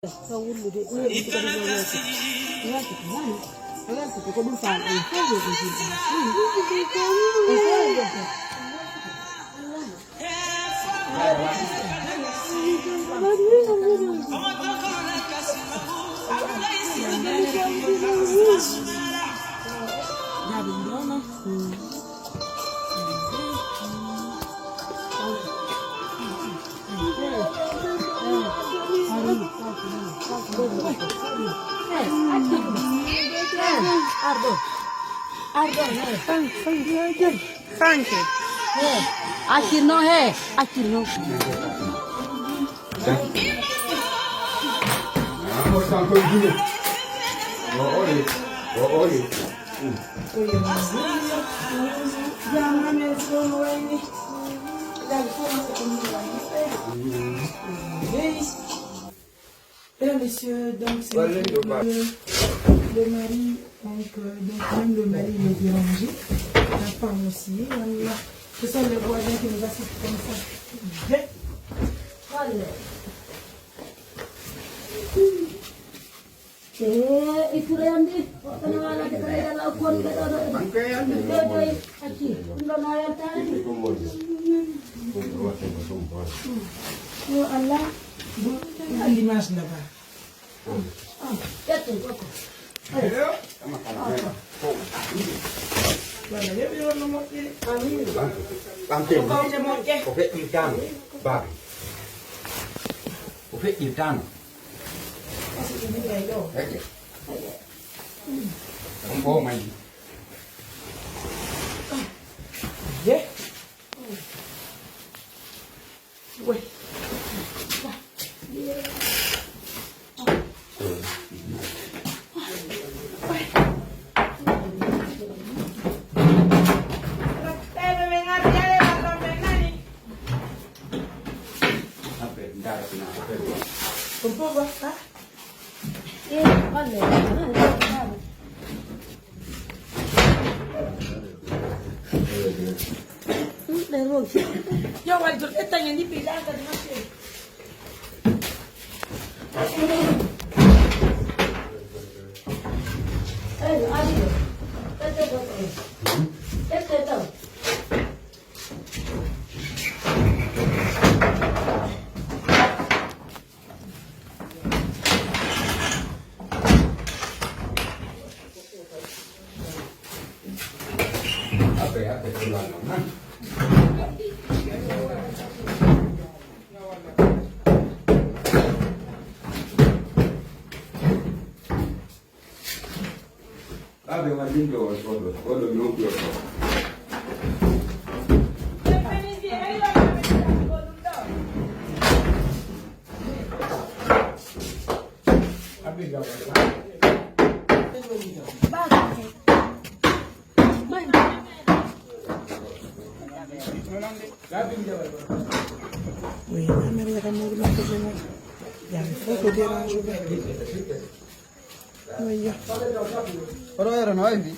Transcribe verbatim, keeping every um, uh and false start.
Ka wullude, ɗum heɓi ko ɗum yalti. Yalti ko nani? Yalti ko ɗum faal. Ardo. Ardo. Thank you. Accir no he, accir no. Mesdames, messieurs, donc c'est le, le mari, donc, euh, donc même le mari il est dérangé, la femme aussi, Allah. Ce sont les voisins qui nous assistent comme ça. Bien. Allez. Eh, iturandi, kono wala de kala ila la kon be do do. Be do acci, ndo na ya tani. Yo Allah, bon, dimanche là-bas. Ah, ƴetten koko. Wala, yo ɓe wonno moƴƴiri. Amin. Ɓamte. Ko kawte moƴƴe. Ko feƴƴirtaano, baabi. Ko feƴƴirtaano. Kasi ko mbiɗa ɗo. Heƴe. On ko mayi. Ye. Yo, wal jom ƴetta ñande ɓe ɗa kadi ma chéri. Eyi, ari ɗo. Ƴette goɗɗo on. Ƴette taw. Aɓe wallinde on sodo, oɗo yonki o sodo. Oui, Amélia ka mawɗo makko jom. Yaa, il faut que dérange ɓe. Oɗo heure no wayi mbi.